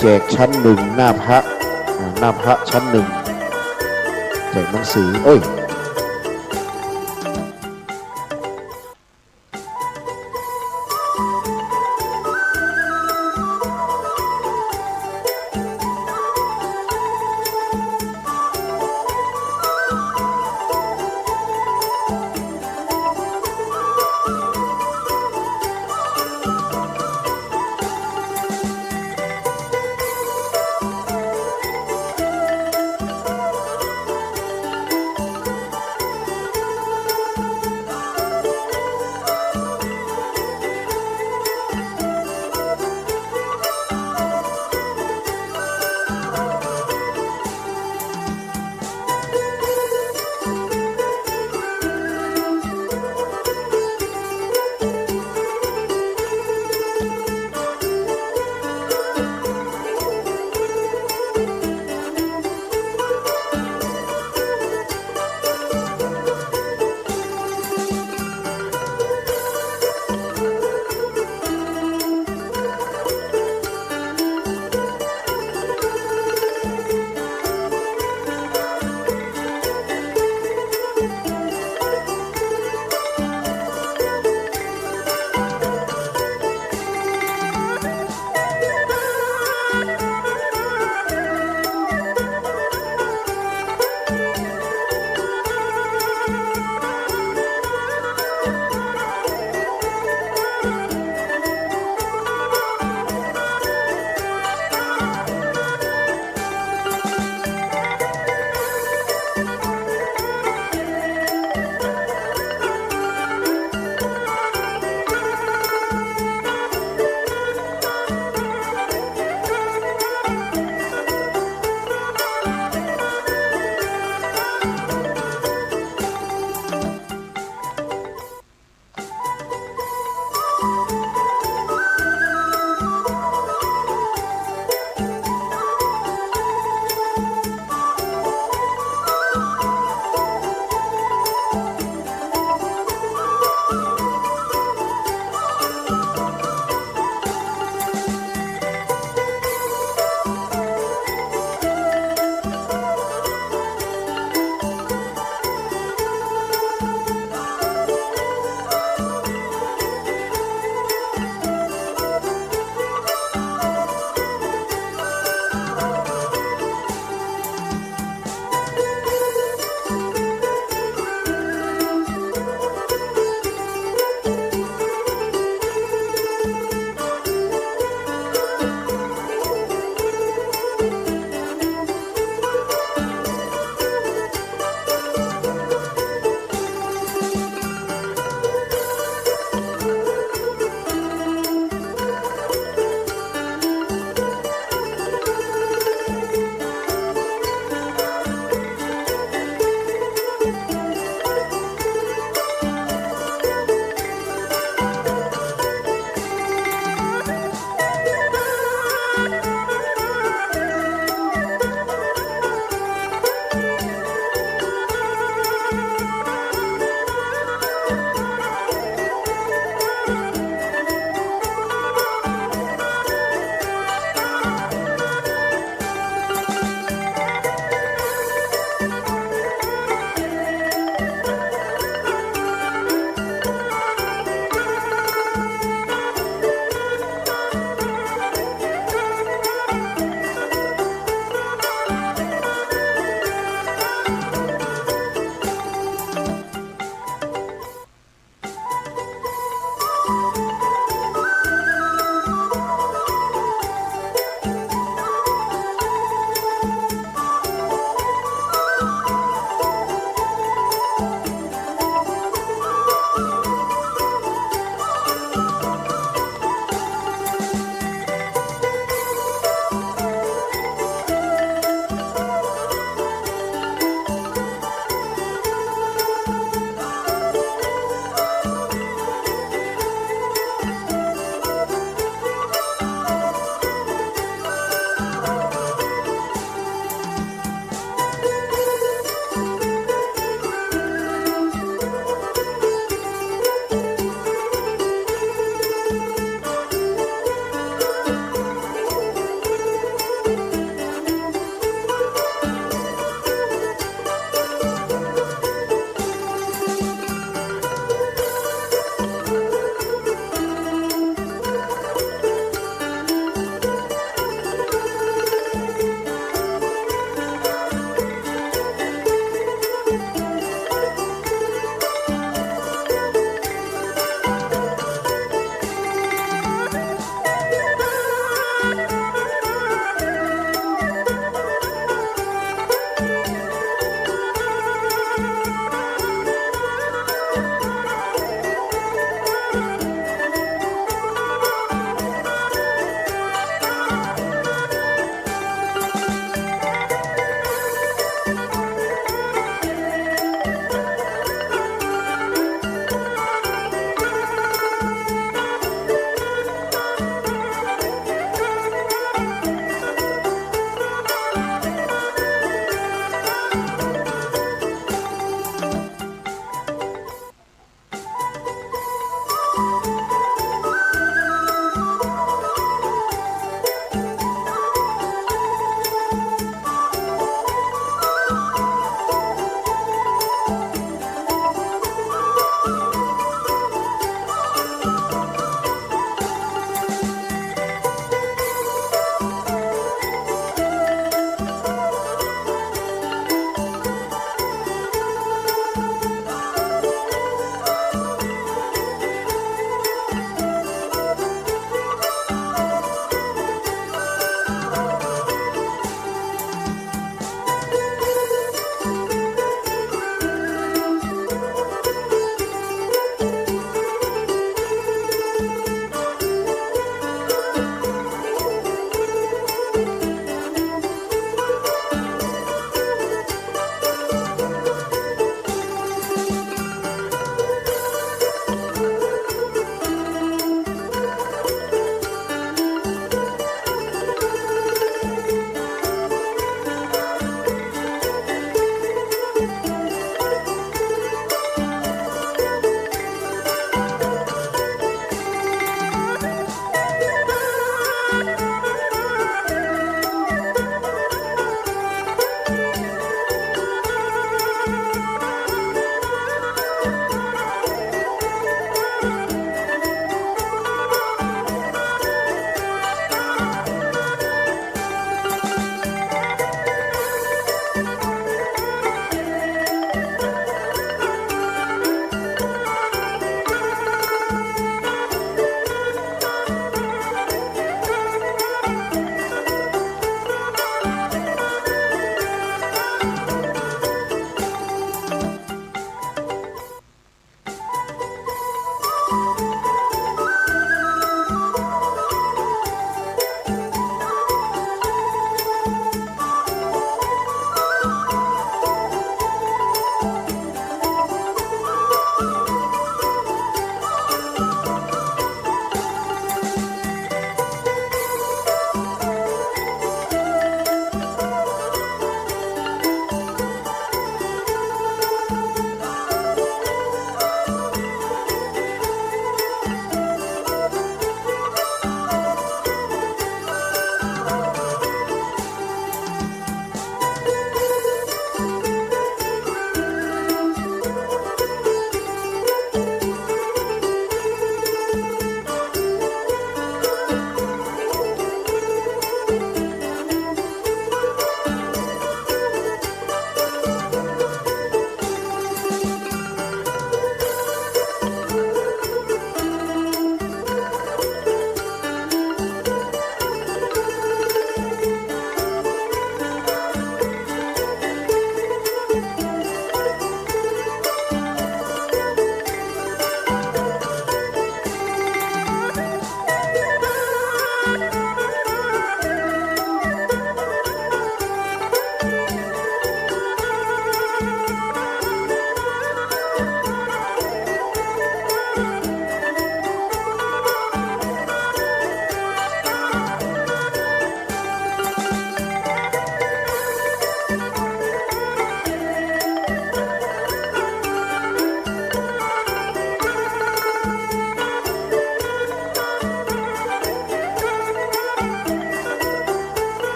แจกชั้นหนึ่งหน้าพระ อ่า หน้าพระชั้นหนึ่ง แจกหนังสือ โอ้ย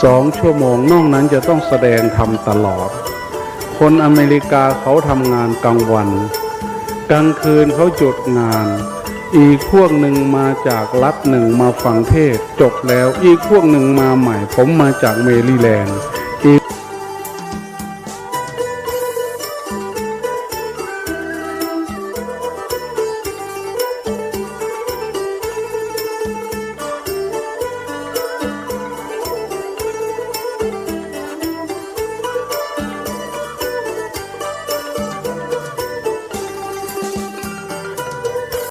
สองชั่วโมง นอกนั้นจะต้องแสดงธรรมตลอด คนอเมริกาเขาทำงานกลางวัน กลางคืนเขาหยุดงาน อีกพวกหนึ่งมาจากรัฐหนึ่งมาฟังเทศน์ จบแล้ว อีกพวกหนึ่งมาใหม่ ผมมาจากแมริแลนด์